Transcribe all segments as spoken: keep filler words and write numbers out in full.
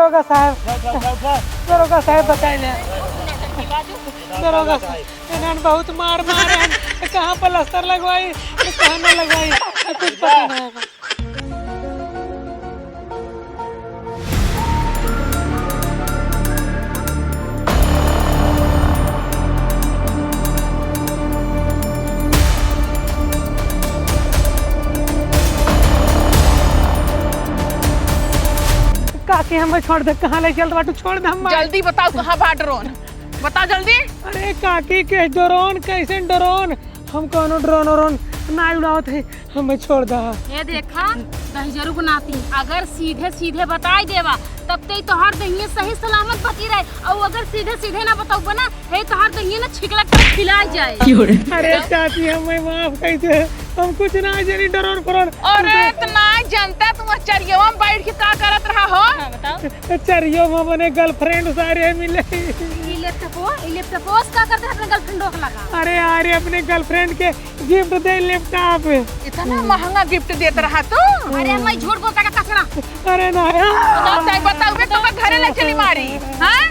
दरोगा साहब, दरोगा साहब, बताई ले। दरोगा साहब, इन्हन बहुत मार मारे हैं, कहाँ पलस्तर लगवाई, कहाँ ना लगवाई, कुछ पता नहीं है। काकी, हमें छोड़ दे, कहाँ ले चल बाटू, छोड़ दे हमें। जल्दी बताओ, कहाँ बा ड्रोन? बताओ जल्दी। अरे काकी, के ड्रोन, कैसे ड्रोन? हम कौनो ड्रोन व्रोन ना उड़ावत है, हमें छोड़ दा। ये देखा, दहिजरू के नाती, अगर सीधे सीधे बताई देवा, तब ते तोहार दहिये सही सलामत बची रहे, और अगर सीधे सीधे ना बताऊबा ना, हे तोहार दहिये ना छिकला के खिला जाए। अरे चाची, हमें माफ कर दे, हम कुछ ना जानी, ड्रोन व्रोन। अरे, इतना जनता तुम चरियवा में बैठ के का करत रहा हो? हाँ, बताओ। चरियो में अपने गर्लफ्रेंड सारे मिले। ई लैपटॉप हो, ई लैपटॉप हो, का करते अपने गर्लफ्रेंड रोक लगा? अरे यार, ये अपने गर्लफ्रेंड के गिफ्ट दे लैपटॉप। इतना महंगा गिफ्ट देत रहा तू? अरे, हम झूठ बोलता का कचरा। अरे ना यार। बताओ, चाहे बताओ, बे, तो घरे ले चली मारी, हाँ?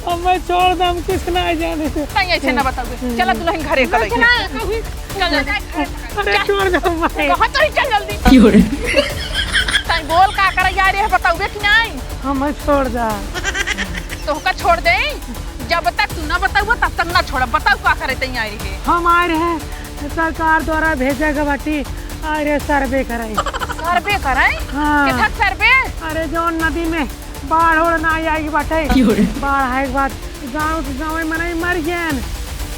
अब मैं छोड़ दे, हम कुछ ना जाने। नहीं, ऐसे ना बताओ, बे। चला दुल्हन घरे का लेके। ना, कभी चल, चल, चल। अरे, छोड़ दे, मैं। कहाँ तो ही चल जल्दी। क्यों रे? तई बोल का करे यार, ये बताउबे कि नहीं? हमें छोड़ दा। तोहका छोड़ दे, जब तक तू ना बताउबा तब तक ना छोड़ब। बताउ का करे तई आई रहे? हम आए रहे सरकार द्वारा भेजे गए बाटी, आए रहे सर्वे कराई। सर्वे कराई? हाँ। किधर सर्वे? अरे जौन नदी में बाढ़ ओढ़ ना आई बाटे। क्यों रे? बाढ़ आए के बाद गाँव के गाँव मनई मर गए,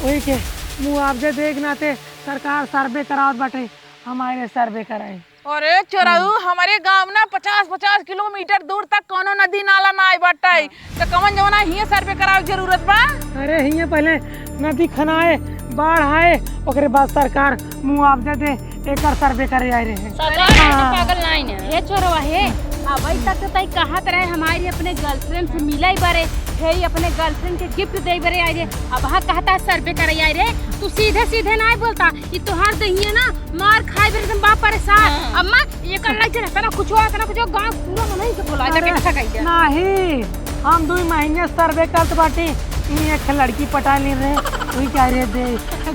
वही के मुआवजे दे के नाते सरकार सर्वे करावत बाटे, हम आए रहे सर्वे कराई। अरे चोरऊ, हमरे गाँव ना पचास पचास किलोमीटर दूर तक कौनो नदी नाला ना आए बाटे, तो कौन जौना हिये सर्वे करावे के जरूरत बा? अरे हिये पहले नदी खनाए, बाढ़ आए, ओकरे बाद सरकार मुआवजा दे, एकर सर्वे करे आए रहे। सरकार ऐसे हाँ। पागल नहीं है। हे चोरवा हे, अबही तक तो तई कहत रहे हमारी अपने गर्लफ्रेंड से मिले बरे, हे अपने गर्लफ्रेंड के गिफ्ट दे बरे आए रहे। अब हाँ कहता है सर्वे करे आए रहे, तू सीधे सीधे नहीं बोलता। ई तोहार दहिया ना मार खाए बेर एकदम बा परेशान। हाँ। अम्मा, ये कर लाई चला, तना कुछ हुआ, तना कुछ हुआ, गाँव पूरा मनई के बोला, जाके अरे, ठगाई जा। नाही, हम दुई महीने सर्वे करत बाटी, ई एक लड़की पटा ली रहे, वही कह रहे दे,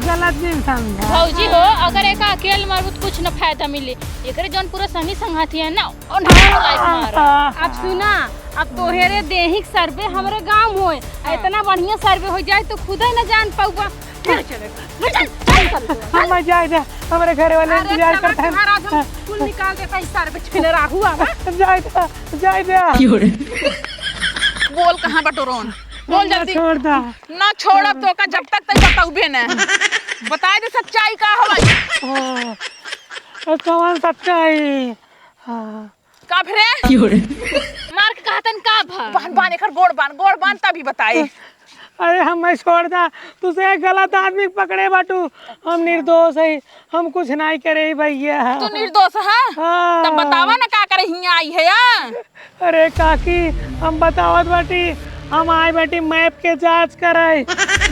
गलत दिन समझा। भौजी हो, अगर एक अकेल मरबू तो कुछ न फायदा मिले, एकरे जौन पूरा संगी संगाती है ना, और ना लाइफ मारा। अब सुना, अब तोहरे देही के सर्वे हमरे गाँव होए, हाँ। इतना बढ़िया सर्वे हो जाए तो खुदे न जान पाऊबा। चल, चल, चल, चल, चल, चल। हम जाए दे, हमरे घरे वाले अरे, इंतजार चला करते हैं। तोहार आज हम कुल निकाल देता है, सारे बचपन रहा हुआ ना। जाए दे, जाए दे। बोल, कहाँ बटोरन? बोल ना जल्दी। छोड़ दा। ना छोड़ब तो का, जब तक तक बताऊबे ना। बताए दे सच्चाई का हवा। हाँ। और कौन सच्चाई? हाँ। का भरे? मार के कहतन का भा? बान, बान, एकर गोड़ बान, गोड़ बान, तभी बताई। अरे हमें छोड़ दा, तुसे गलत आदमी के पकड़े बाटू। हम निर्दोष है, हम कुछ नहीं करे भैया। तू निर्दोष है? हाँ। तब बतावा ना का करे हियाँ आई है या? अरे काकी, हम बतावत बाटी, हम आए बाटी मैप के जाँच कराई।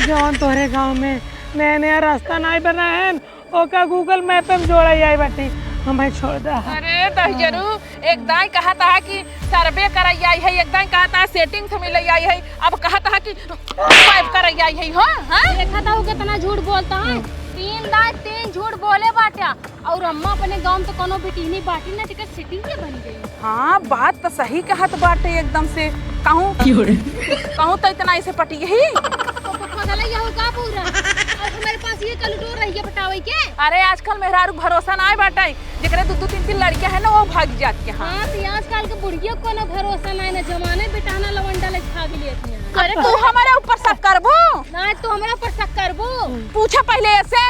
जौन तोहरे गाँव में नया नया रास्ता नहीं बना है, ओका Google Map में जोड़ा जाए बाटी, हमें छोड़ दा। अरे दहिजरू, एक दाई कहत हा कि सर्वे कराई आई है, एक दाई कहत हा सेटिंग से मिले आई है, अब कहत हा कि मैप कराई आई है, हो? हाँ? देखा था वो कितना झूठ बोलता है। हम्म। तीन दाई तीन झूठ बोले बाटा, और अम्मा अपने गाँव में तो कोनो बिटिहनी बाटी ना, जेकर सेटिंग ये बन गई। हाँ, बात तो सही कहत बाटे एकदम से। कहूँ, क्यों रे? कहूँ तो इतना ऐसे पटी यही। तो पगला यहो का पूरा? और हमारे पास ये कलुटोर रही है पटावे के। अरे, आजकल मेहरारू भरोसा ना आए बाटे, जेकरे दू दू तीन तीन लड़कियां हैं ना, वो भाग जाती हैं। हाँ, तो आजकल के बुढ़िया को ना भरोसा ना है, ना जमाने बेटा ना लवंडा ले भाग लेती हैं। अरे, तू हमारे ऊपर शक करबू? ना, तू हमारे ऊपर शक करबू? पूछा पहले ऐसे।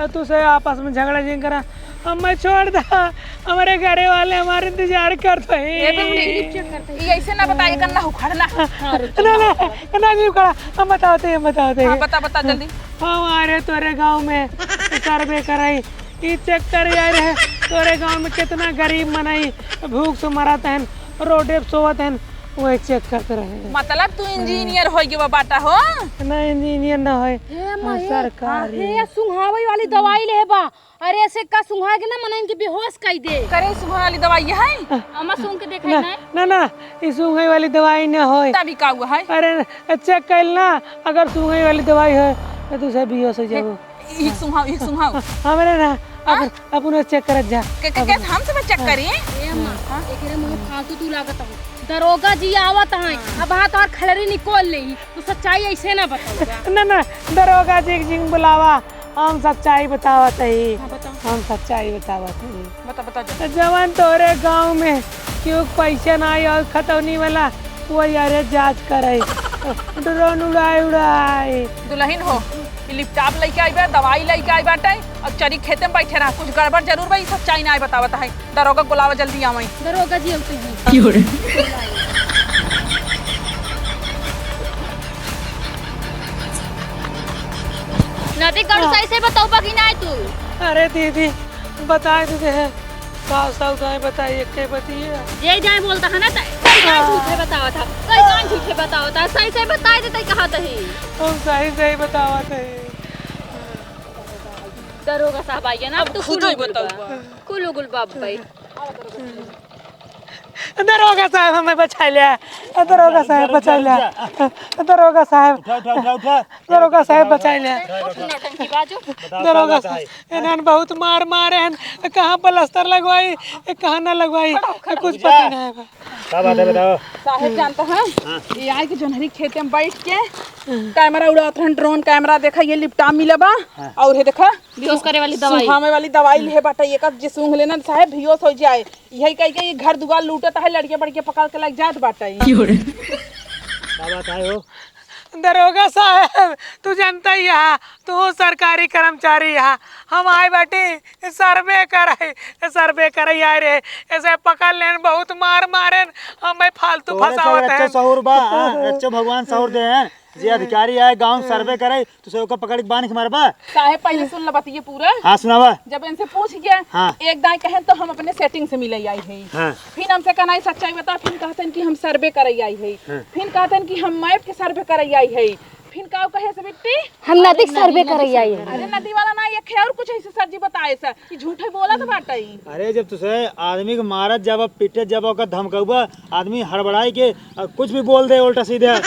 अ, तू से आपस में झगड़ा जिन करा। अम्मा छोड़ दा, हमारे घरे वाले हमारे इंतजार करते हैं। ए बिमड़ी, ये ऐसे ना बताइए, कन्ना उखाड़ना। हाँ, रुको। ना, ना, ना, नहीं उखाड़ा। हम बताते हैं, बताते हैं। हाँ, बता, बता जल्दी। हम आ रहे तोरे गाँव में सर्वे कराई। ई चेक कर यार है, तोरे गाँव में कितना गरीब मनई भूख से मरत हन, रोडे पे सोवत हन। वही चेक करत रहे। मतलब तू इंजीनियर होइ गवा बाटा हो? ना, इंजीनियर ना होइ, ए माई, सरकारी। हे, सुंघावे वाली दवाई लेहे बा। अरे, ऐसे का सुंघा के ना मनइन के बेहोश कइ दे। करे, सुंघावे वाली दवाई है? अम्मा, सूंघ के देखा ना, ना। ना, ना, ई सूंघे वाली दवाई ना होइ। तब ई का हुआ है? अरे, चेक कइल ना, अगर सूंघे वाली दवाई होइ, तो तू से बेहोश होइ जाबो। ई सुंघाओ, ई सुंघाओ। हमरे ना, हाँ? अपन, अपन चेक करत जा। के, के, के, अपन। हम सब चेक हाँ। करी? ए अम्मा, हाँ? एकरे मुँह फालतू तू लागत हो। दरोगा जी आवत हैं, हाँ। अब हाथ और खलरी निकोल लेही। तू सच्चाई ऐसे ना बताओ। ना, ना, दरोगा जी के जिन बुलावा, हम सच्चाई बतावत ही। हाँ, बताओ। हम सच्चाई बतावत ही। बता, बता जा। जवन तोरे गाँव में क्यों पैसा ना आई और खतौनी वाला, वो यारे जांच करे। ड्रोन उड़ाए, उड़ाए। दुलहिन हो, ई लैपटॉप लइके आई बा, दवाई लइके आई बाटे, और चरी खेते में बैठे रहा। कुछ गड़बड़ जरूर बा, ई सच्चाई ना बतावत है। दरोगा बुलावा, जल्दी आवई। दरोगा जी, अउते हैं। की हो रे? नदी करू हाँ। सही से बताऊ बा कि नाई तू? अरे दीदी, बताए दे दे। का साहू दाई बताई, एक के बतिया। जे जाए बोलता है ना, त कई जान हाँ। झूठे बतावत है, कई जान झूठे बतावत है, सही सही बताए देते कहा तही। हम सही सही बतावत है। दरोगा साहब आइए ना, अब अब तो खुद कुल ही उगुल बा। बताऊंगा। कुल उगुल बाप भाई। दरोगा साहब हमें बचाइ ले, दरोगा साहब बचाइ ले, दरोगा साहब। उठा, उठा, उठा, उठा। दरोगा साहब बचाइ ले। उठ, नौटंकी बाजू। बताओ, दरोगा का बात है? साहब, इन्हन बहुत मार मारे हन, कहाँ प्लास्टर लगवाई, कहाँ ना लगवाई, कुछ पता नहीं है। का बात है, बताओ। साहेब जानता है, हाँ। ये आए के जोन्हरी खेते में बैठ के कैमरा उड़ावत रहन, ड्रोन कैमरा, देखा ये लिपटा मिला बा, हाँ। और ये देखा बेहोश करे वाली दवाई। सुंघावे वाली दवाई लिहे बाटे, ये का जे सूंघ लेना साहेब बेहोश हो जाए। यही कह के ये घर दुआर लूटत है, लड़के बड़के पकड़ के लग जात बाटे। की हो रे? का बात है हो? दरोगा साहब, तू जानता ही है, तू सरकारी कर्मचारी है, हम आए बाटी सर्वे करे, सर्वे करे आए रहे, ऐसे पकड़ लेन, बहुत मार मारेन, हमें फालतू तोरे से फंसावत अच्छा हैं। सहूर बा, हाँ, अच्छा भगवान सहूर दे हैं। जे अधिकारी आए गाँव सर्वे करे, तो से ओकर पकड़ के बांध के मारबा। साहेब, पहले सुन ल बतिये पूरा। हाँ, सुनावा। जब इनसे पूछ गया, हाँ। एक दाई कहेन तो हम अपने सेटिंग से मिले आई है। हाँ। फिर हमसे कहना है सच्चाई बता, फिर कहते हैं कि हम सर्वे करे आई है। हाँ। फिर कहते हैं कि हम मैप के सर्वे करे आई है। फिर का कहे से बिट्टी? हम नदी के सर्वे करे आई है। अरे नदी वाला ना, ये खे और कुछ ऐसे सर जी बताए सर। ई झूठे बोलत बाटे ई। अरे, जब तुसे आदमी के मारत जाबा, पीटत जाबा, ओकर धमकाउबा, आदमी हड़बड़ाई के, आ, कुछ भी बोल दे उल्टा सीधा।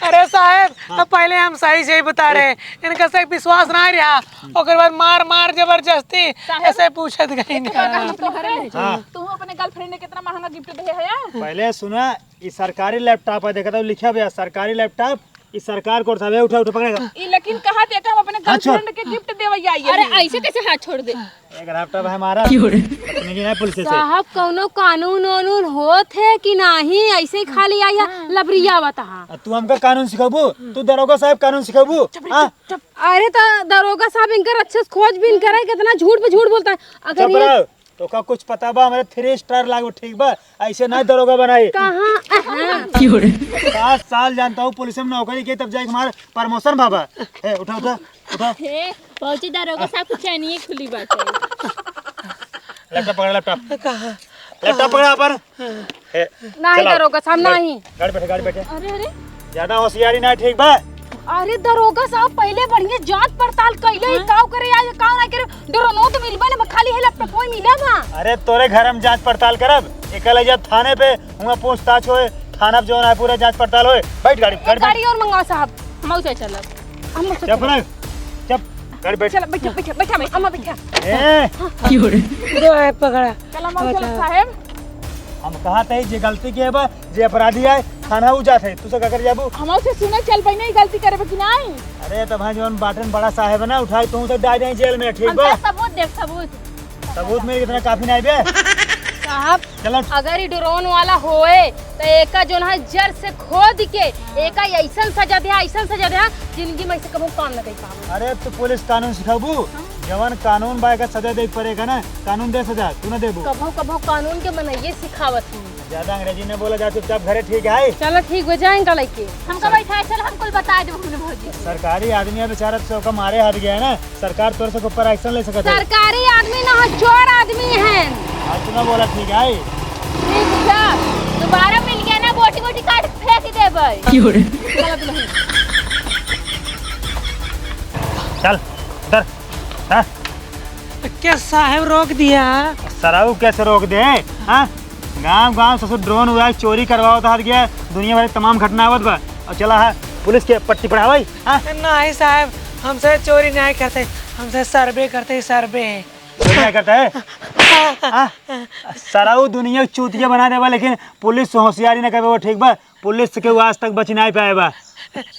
अरे साहेब, हाँ। अब पहले हम सही सही बता रहे हैं, इनका से विश्वास ना रहा, ओकर बाद मार मार जबरदस्ती साहेब, ऐसे पूछत गई एक ना। बात हम तोहरे ले हाँ। तू अपने गर्लफ्रेंड ने कितना महंगा गिफ्ट दे है यार? पहले सुना, ई सरकारी लैपटॉप है, देखा था लिखा भैया सरकारी लैपटॉप, ई सरकार को उठावे, उठा, उठा, पकड़ेगा। ई लेकिन कहा थे कि हम अपने हाथ छोड़। गर्लफ्रेंड के गिफ्ट देवे आई अरे है। ऐसे कैसे हाथ छोड़ दे? एक लैपटॉप है हमारा। क्यों रे? बदतमीजी नहीं पुलिस से। साहब, कौनो कानून वानून होत है कि नहीं? ऐसे ही खाली आई है, हाँ। लबरिया बता। आ, तू हमका कानून सिखाबू? तू दरोगा साहब कानून सिखाबू? चुप रह, हाँ? चुप, चुप। अरे तो दरोगा साहब इनकर अच्छे से खोजबीन करे, कितना झूठ पे झूठ बोलता है। अगर चुप ये रहो। तोका कुछ पता बा, हमरे थ्री स्टार लागू, ठीक बा? ऐसे ना दरोगा बनाई। कहाँ? अहाँ। क्यों रे? सात साल जानता हूँ पुलिस में नौकरी की, तब जाके हमारा प्रमोशन बाबा। ए, उठा, उठा, उठा। हे, भौजी दरोगा साहब कुछ नहीं खुली बात है। लैपटॉप पकड़, लैपटॉप। कहाँ? लैपटॉप पकड़ा अपन। ए, नहीं चलाओ। दरोगा साहब, गाड़ी, नहीं। गाड़ी बैठे, गाड़ी बैठे। अरे, अरे। ज्यादा होशियारी ना, ठीक बा? अरे दरोगा साहब, पहले बढ़िया जांच पड़ताल कइले, हाँ? काव करे आए, काव ना करे, ड्रोनो तो मिलबे ना, खाली है लैपटॉप मिला बा। अरे तोरे घर हम जांच पड़ताल करब, एका ले जा थाने पे, हुआ पूछताछ होए, थाना पे जौन है पूरा जांच पड़ताल होए। बैठ गाड़ी, गाड़ी बैठ। गाड़ी और मंगाओ साहब, हम उसे चलब। हम उसे चुप चलब। रह, चुप, गाड़ी बैठ। चल, बैठा, बैठा, बैठा, अम्मा बैठा। ए! क्यों रे? दो है पकड़ा। चल, हम उसे चलब साहेब। हम कहा थे जे गलती के बा, जे अपराधी आए, थाना उ जात है, तू से का कर जाबू? हम उसे सुने चल बहिने, ई गलती करबे कि नहीं? अरे, तो भाई, जौन बाटन बड़ा साहेब है ना, उठाई तू से डाल दें जेल में, ठीक हम बा? का सबूत देख, सबूत। सबूत में इतना काफी नहीं बे। साहब, चलो। अगर ई ड्रोन वाला होए, तो एका जौन है जड़ से खोद के, एका ऐसन सजा दे, ऐसन सजा दे, जिंदगी में ऐसे कबो काम न कर पावे। अरे, तू पुलिस कानून सिखाबू? जवन कानून बा, एका सजा दे पड़ेगा ना, कानून दे सजा, तू ना देबू। कबो, कबो कानून के मनइये सिखावत हूँ। ज्यादा अंग्रेजी न बोला जा, चुपचाप घरे, ठीक है? चलो ठीक बा, जाए इनका लइके। हमका बैठा है, चल हम कुल बताइ देबो अपने भौजी से। सरकारी आदमी है बेचारा, तो ओका मारे हाथ गया है ना, सरकार तोर से ऊपर एक्शन ले सकत है। सरकारी आदमी ना हो, चोर आदमी है। आज तू ना बोला, ठीक है? ठीक बा, दोबारा मिल गया ना, वो गोटी गोटी काट फेंक देबै। चला दुलहिन। चल, उतर। हाँ? के साहेब रोक दिया? सराऊ कैसे रोक दे? हाँ? गाँव गाँव ससुर ड्रोन उड़ाई चोरी करवावत हाथ गया, दुनिया भर के तमाम घटना आवत बा। और चला है पुलिस के पट्टी पढ़ावई, हाँ? नहीं साहेब, हमसे चोरी नहीं करते, हमसे सर्वे करते, सर्वे। चोरी नहीं करता है? हाँ? सराऊ दुनिया के चूतिया बना देबा, लेकिन पुलिस से होशियारी न करबे, ठीक बा? पुलिस से केहू आज तक बच नहीं पाए बा।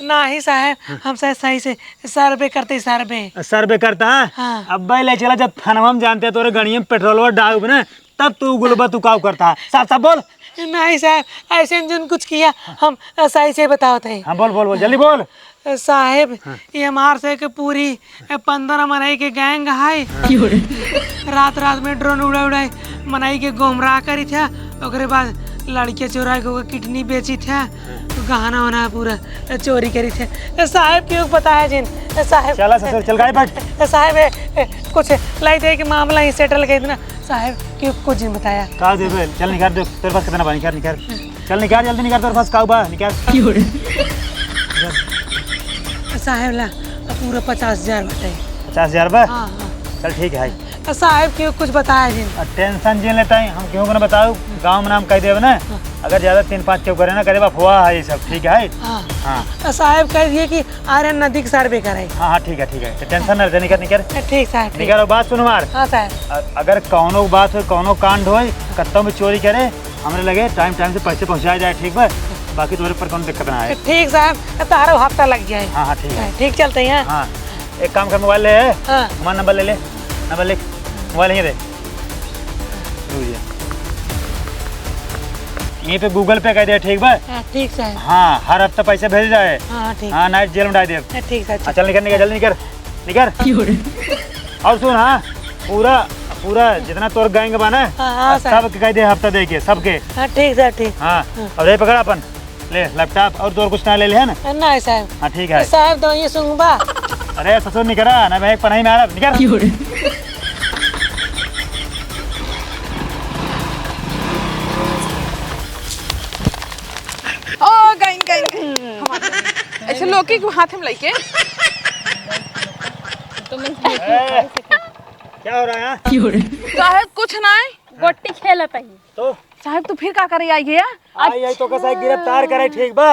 नहीं साहेब, हमसे सही से सर्वे करते, सर्वे। सर्वे करता है? हाँ। अब्बे ले चला, जब थानवा में जानते तोरे गड़िया में पेट्रोलवा डालब ना, तब तू गुलबा तू काऊ करता है। साफ साफ बोल। नहीं साहेब, ऐसे न जोन कुछ किया, हम सही से बतावत है। हाँ, बोल, बोल, बोल, जल्दी बोल। साहेब, हाँ। ये हमार से के पूरी पंद्रह मनई के गैंग है। हाँ। रात रात में ड्रोन उड़ाई उड़ाई मनई के गुमराह करी थे, ओकरे बाद लड़के चोरा के ओकर किडनी बेची थे, हाँ। गहना वहना पूरा चोरी करी थे। साहेब, केहू के बताया जिन, साहेब। चला ससुर, चल गाड़ी बैठ। साहेब, ए, ए, कुछ लाई दे के मामला ही सेटल कर देना। साहेब, केहू कुछ नहीं बताया। का देबे? चल निकाल दे, तोरे पास कितना बा? निकाल, निकाल। चल निकाल, जल्दी निकाल, तोरे पास का बा? निकाल। की हो रे? साहेब ला, पूरा पचास हजार बाटे। पचास हजार बा? हाँ, हाँ। चल ठीक है। साहेब, केहू कुछ बताया जिन। आ, टेंशन जिन लेता है, हम केहू को ना बताऊ, गाँव में नाम कह देबे ना। हाँ। अगर ज्यादा तीन पाँच केहू करे ना, करे बा, अफवाह है ये सब, ठीक है? हाँ। हाँ। साहेब कह दिए कि आर्यन नदी के सर्वे करे। हाँ, हाँ, ठीक है, ठीक है। तो टेंशन ना ले, निकर, निकर। ठीक साहेब, ठीक। निकर, और बात सुन हमार। हाँ साहेब। अ-, अगर कौनो बात होय, कौनो कांड होय, कत्तो में चोरी करे, हमरे लगे टाइम, टाइम से पैसे पहुँचाए जाए, ठीक बा? बाकी तोरे पर कौनो दिक्कत ना आए। ठीक साहेब, तारो हफ्ता लग जाए। हाँ, हाँ, ठीक है। ठीक, चलते हैं। हाँ, एक काम कर, मोबाइल ले। हाँ। हमारा नंबर ले ले, नंबर लिख, मोबाइल यहीं रहे। रुक जा। यहीं पे Google Pay कर दे, ठीक बा? हाँ, ठीक साहेब। हाँ, हर हफ्ता पैसे भेज जाए। हाँ, ठीक। हाँ, नाइट जेल में डाल दे। हाँ, ठीक साहेब। हाँ, चल निकर, निकर, जल्दी निकर, निकर। की हो रे? और सुन, हाँ, पूरा, पूरा जितना तोर गैंग बा ना, हाँ, हाँ, साहेब। सबके कह दे हफ्ता दे के, सबके। हाँ, ठीक साहेब, ठीक। हाँ, हाँ। और ये पकड़ अपन, ले लैपटॉप, और तोर कुछ ना ले ले, है ना? नहीं साहेब। हाँ, ठीक है। साहेब, दो ये सूंघबा। अरे ससुर, निकरा ना भाई, पढ़ाई में आ रहा, निकर। की हो रे? ओ, गइन, गइन, गइन। हमार गइन। ऐसे लौकी के हाथ में लेके। तो मैं ए, क्या हो रहा है यहाँ? की हो रे? साहेब, कुछ नहीं। गोटी खेलत ही। तो? साहेब, तू फिर का करे आई गया? आई, आई तो कसा गिरफ्तार करे, ठीक बा?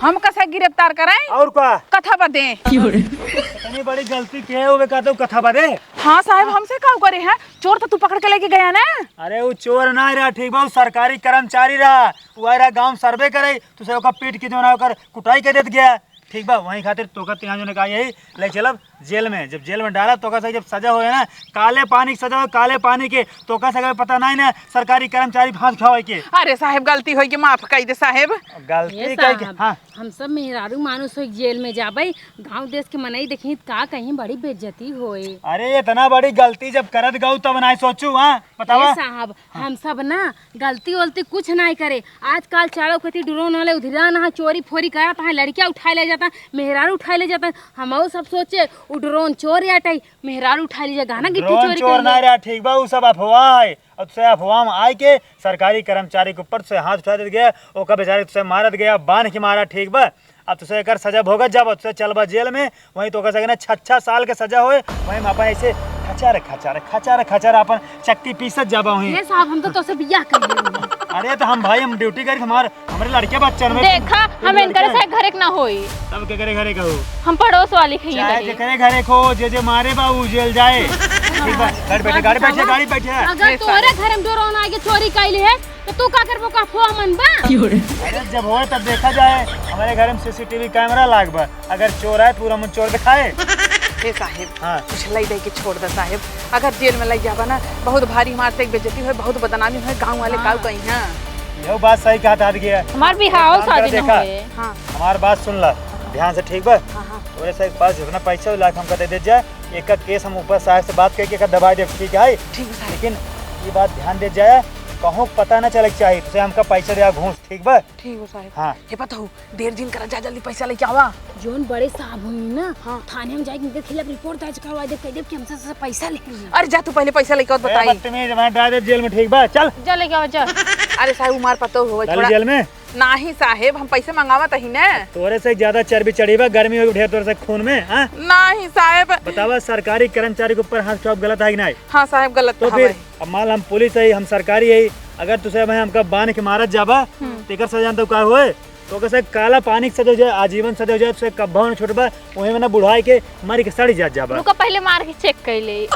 हम कसा गिरफ्तार कराई? और का? कथा बदे। की हो रे? इतनी बड़ी गलती के हुए का तो कथा बदे? हाँ साहेब, हमसे का करे है? चोर तो तू पकड़ के लेके गया ना? अरे, वो चोर ना रहा, ठीक बा, वो सरकारी कर्मचारी रहा। वो आए रहा गाँव में सर्वे करे, तो से ओकर पीट के जो ना ओकर कुटाई कर देत गया, ठीक बा? वहीं खातिर तोका तिहाँ जो ने कहा यही ले चलब जेल में। जब जेल में डाला, तोका से जब सजा होए ना, काले पानी के सजा होए, काले पानी के, तोका से अगर पता नहीं ना सरकारी कर्मचारी भांज खावे के। अरे साहेब, गलती होई के माफ कई दे साहेब। गलती ये कई के, साहब, हाँ। हम सब मेहरारू मानुस होई जेल में जाबे, गाँव देश के मनई देखी त का कहीं बड़ी बेइज्जती होए। अरे इतना बड़ी गलती जब करत गऊ तब नहीं सोचू, हाँ बतावा। ए साहब, हाँ। हम सब ना गलती वलती कुछ नहीं करे। आजकल चारों कती ड्रोन वाले उधिरा ना चोरी फोरी करत हैं, लड़किया उठाए ले जाता, मेहरारू उठाए ले जाता। हम सब सोचे उ ड्रोन चोर आटे, मेहरारू उठाए ले जा, गाना गिट्टी ड्रोन चोरी चोर कर ना ले। रहा, ठीक बा, उ सब अफवाह है। अब से अफवाह में आए के सरकारी कर्मचारी के ऊपर से हाथ उठा देत गया, ओकर बेचारे से मारत गया, बांध के मारा, ठीक बा। अब तुसे एकर सजा भोगत जाब, तुसे चलबा जेल में, वहीं तोका सके ना छह छह साल के सजा होए, वहीं में अपन ऐसे खचार खचार खचार खचार अपन चक्की पीसत जाबा वहीं। ये साहब, हम तो तोसे बियाह कर लेंगे। अरे तो हम भाई, हम ड्यूटी करी, हमार हमरे लड़के बच्चन में देखा, हम इनकरे से घरे के ना होई। तब के करे घरे कहू? हम पड़ोस वाली खइए चाहे बड़ी। के करे घरे को, जे जे मारे बा उ जेल जाए। ठीक बा, गाड़ी बैठे, गाड़ी बैठे, गाड़ी बैठे। अगर तोरे घर में ड्रोन आके चोरी कैले है, तो तू का करबो, का फोआ मन बा? अरे जब होए तब देखा जाए, हमारे घर में सीसीटीवी कैमरा लाग बा, अगर चोर आए पूरा मुंह चोर दिखाए। हे साहेब, हाँ। कुछ लाई दे के छोड़ दे साहेब, अगर जेल में लग जाबा ना, बहुत भारी हमार से एक बेइज्जती होए, बहुत बदनामी होए, गाँव वाले हाँ। काऊ कहीं हैं। यह बात सही कहा था, आदि के हमार बिहाव काम शादी करा ना देखा। होए। हाँ। हमार बात सुन ला ध्यान से, ठीक बा? हाँ, हाँ। तोरे से एक पास जितना पैसा हो लाख हमका दे दे जा, एक का केस हम ऊपर साहब से बात करके एक दबा दे, ठीक है? ठीक है साहब। लेकिन ये बात ध्यान दे जाए, कहूँ पता ना चले के चाहिए, तुसे हमका पैसा दे घूस, ठीक बा? ठीक बा साहब। हाँ। हे पता हो, देर जिन करा, जा जल्दी पैसा लेके आवा। जोन बड़े साहब हुई ना, हाँ। थाने हम जाके इनके खिलाफ रिपोर्ट दर्ज करवा दे, कह दे कि हमसे से पैसा लेके गए। अरे जा तू पहले पैसा लेके आओ, ए, बताई। बदतमीज, मैं डाल दे जेल में, ठीक बा? चल। जा लेके आओ, जा। अरे साहब, उमार पतो हो चल थोड़ा। जेल में। नाही साहेब, हम पैसे मंगावत ही ना। तोरे से ज्यादा चर्बी चढ़ी बा, गर्मी होई ढेर तोरे से खून में, हाँ? नाही साहेब। बतावा, सरकारी कर्मचारी के ऊपर हाथ उठाव गलत है कि नाही? हाँ साहेब, गलत तो तो फिर हवाई। अब मान ला हम पुलिस है, हम सरकारी है, अगर तुसे हमें हमका बांध के मारत जाबा, हम्म। तो एकर सजा जानता का होए? तो कैसे काला पानी के सजा हो जाए, आजीवन सजा हो जाए, तुसे कब्बा न छूटबा, वहीं में ना बुढ़ाई के मारी के सड़ी जात जाबा। रुका, पहले मार के चेक कर ले।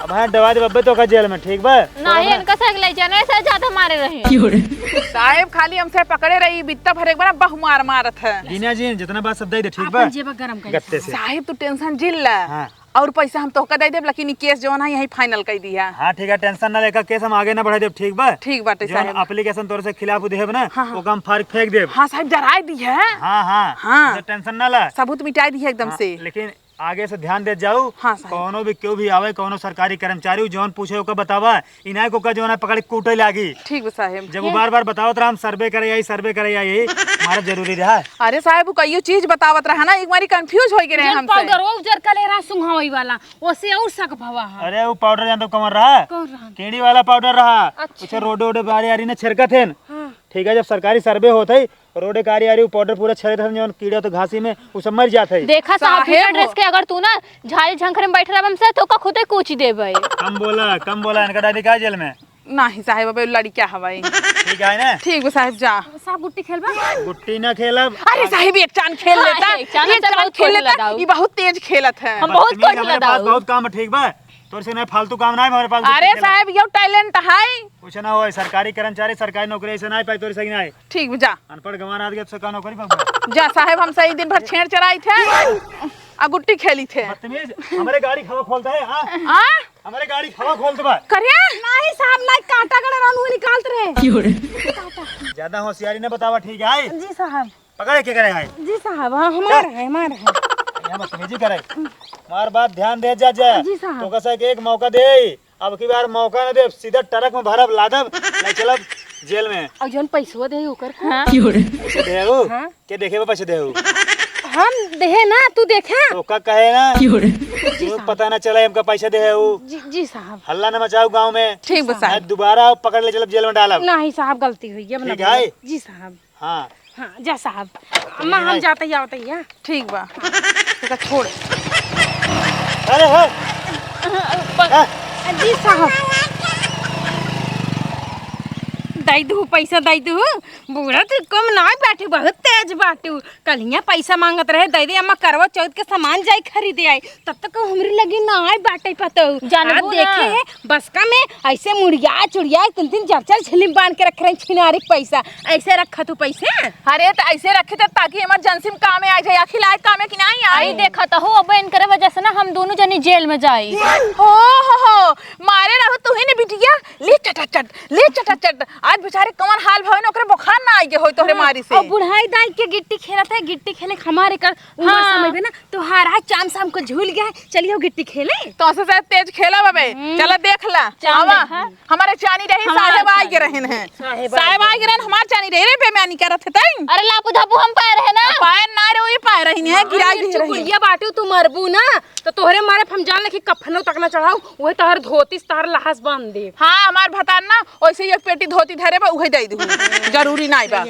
अब हाँ, दवा दे बब्बे तो का जेल में, ठीक बा? नाही, इनका से ले जाना, ऐसे ज्यादा मारे रहे। साहेब, खाली हमसे पकड़े रही, बित्ता भरे एक बार बहु मार मारत है। गिना जी, जितना बात सब दे दे, ठीक बा? आपन जेब गरम कर। गत्ते से। साहेब, तू टेंशन जिन ला। हाँ। और पैसा हम तोहका दे देब, लेकिन ई केस जौन है, यहीं फाइनल कर दिया। हाँ, ठीक है, टेंशन ना लेकर केस हम आगे ना बढ़ा देब, ठीक बा? ठीक बाटे जौन साहेब। एप्लीकेशन तोरे से खिलाफ देब ना, हाँ, हाँ। ओका हम फाड़ के फेंक देब। हाँ साहेब, डराई दी है। हाँ, हाँ। हाँ। तो टेंशन ना ला। सबूत मिटाई दी है एकदम हाँ, से। लेकिन आगे से ध्यान देत जाऊ। हाँ साहेब। कौनो भी, केहू भी आवे, कौनो सरकारी कर्मचारी, जौन पूछे ओका बतावा, इनाय को का जौन है पकड़ के कूटे लागी। ठीक बा साहेब। जब वो ये बार-बार बतावत रहा, "हम सर्वे करे आई, सर्वे करे आई," यही हमारा जरूरी रहा। अरे साहेब, वो कईयो चीज बतावत रहा ना, एक बारी कंफ्यूज हो गए रहे जौन हमसे। पाउडर वो उजर का ले रहा सुंघावई वाला, ओसे और सक भवा है। अरे वो पाउडर जानते हो कमर रहा? कौन रहा? कीड़ी वाला पाउडर रहा। अच्छा। उसे रोडे ओडे बारी आरी ने छिड़कत है। हाँ। ठीक है, जब सरकारी सर्वे होत है, रोडे कारी आरी, उ पाउडर पूरा छेड़त हन, जौन कीड़ा तो घासी में, उ सब मर जात है। देखा साहब, साहेब बिना ड्रेस के अगर तू ना झाड़ी झंखरे में बैठ रहा हमसे, तो का खुदे कूच देबे। कम बोला, कम बोला, इनका डाली का जेल में? नाही साहेब, अबे लड़किया हवाई। ठीक है ना? ठीक बा साहेब, जा। साहब गुट्टी खेलबा? गुट्टी ना खेलब। अरे साहेब, एक चान खेल हाँ, लेता, एक चान एक से चान बहुत खेल खेल लेता। लदाऊ। ई बहुत तेज खेलत है। हम बहुत बदतमीज, खेल हमारे पास लदाऊ। बहुत काम है, ठीक बा? तोर से ना फालतू काम ना है हमारे पास, गुट्टी अरे खेलब। साहेब, यो टैलेंट है। कुछ ना होए, सरकारी कर्मचारी, सरकारी नौकरी ऐसे ना पाई, तोरे सही ना है। ठीक बा, जा। अनपढ़ गंवार आदमी से का नौकरी पाबा? जा साहेब, हम सही दिन भर छेड़ चराई थे, आ गुट्टी खेली थे। बदतमीज, हमारे गाड़ी खवा खोलता है, हाँ? हाँ? हमारे गाड़ी खवा खोलता बा। करे? नाही साहब, नाही, कांटा गड़ा रहन, वो निकालत रहे। ज्यादा होशियारी ना बतावा, ठीक है? जी साहब। पकड़े के करे है? जी साहब, हाँ, हमार है, हमार है। यहाँ बदतमीजी करे। हमार बात ध्यान दे जा, जा। जी साहब। तो कैसा कि एक मौका दे, अब की बार मौका ना देब, सीधा ट्रक में भरब, लादब, ले चलब जेल में। और जौन पैसवा दे ओकर को? हाँ। पैसे दे हो? हाँ। के देखे बा पैसे दे हो? हम देहे ना, तू देखा। तो का कहे ना? जी तू साहब। पता ना चला हमका पैसे दे हो। जी, जी साहब। हल्ला ना मचाओ गाँव में। ठीक बा साहब। नहीं, दोबारा पकड़ ले चलब जेल में डालब। नहीं साहब, गलती हुई है, अब ना ठीक है? बोलब। जी साहब। हाँ। हाँ, जा साहब। अम्मा, हम जाते ही आवते ही, हाँ। ठीक बा। तेका छोड़। अरे, हो। हाँ। जी साहब। दई दू, पैसा दई दू। बूढ़ा तू कम नाई बाटू, बहुत तेज बाटू। कलिया पैसा मांगत रहे, दई दे अम्मा, करवा चौथ के सामान जाई खरीदे आई। तब तक हमरे लगे ना आए बाटे पतऊ। जानबू आज ना। देखे है, बसका में ऐसे मुड़िया चुड़िया तीन तीन चार चार झिलिम बांध के रख रहे हैं, छिनारी पैसा। ऐसे रखा तू पैसे? अरे, तो ऐसे रखे थे ताकि इमरजेंसी में काम में आ जाए। आखिर आए काम में कि नहीं आई? आई देखा तो हो, अब इनकरे वजह से ना हम दोनों जनी जेल में जाई। ओ हो हो, मारे रहो तू ही ने बिटिया, ले चटाचट, ले चटाचट। आज बेचारे कौन हाल भवन, ओकरे बुखार ना आई गए होई तोहरे हाँ, मारी से। और बुढ़ाई दाई के गिट्टी खेलत है, गिट्टी खेले के हमारे कर उम्र हाँ। समय में ना तोहार आज चाम शाम को झूल गया है, चलियो गिट्टी खेले। तो से शायद तेज खेला बबे, हम्म। चला देख ला। चाम आवा, देखा। हमारे चानी रही, हमार साहेब चानी। आइ गए रहन हैं। साहेब साहेब आइ आइ गए रहन, हमार चानी रही रे, बेमानी करत है तई। अरे लापू धापू हम पाए रहे ना। पाए ना रे, वही पाए रही है, हाँ, गिराई दी रही। चुकुड़िया बाटू तू मरबू ना, तो तोहरे मारे हम जान ले कि कफनो तक ना चढ़ाऊ, वही तोहर धोती से तोहर लहास बांध दे। हाँ, हमार भतार ना, वैसे ही एक पेटी धोती धरे बा, उहे दे दू। जरूरी नाई बा।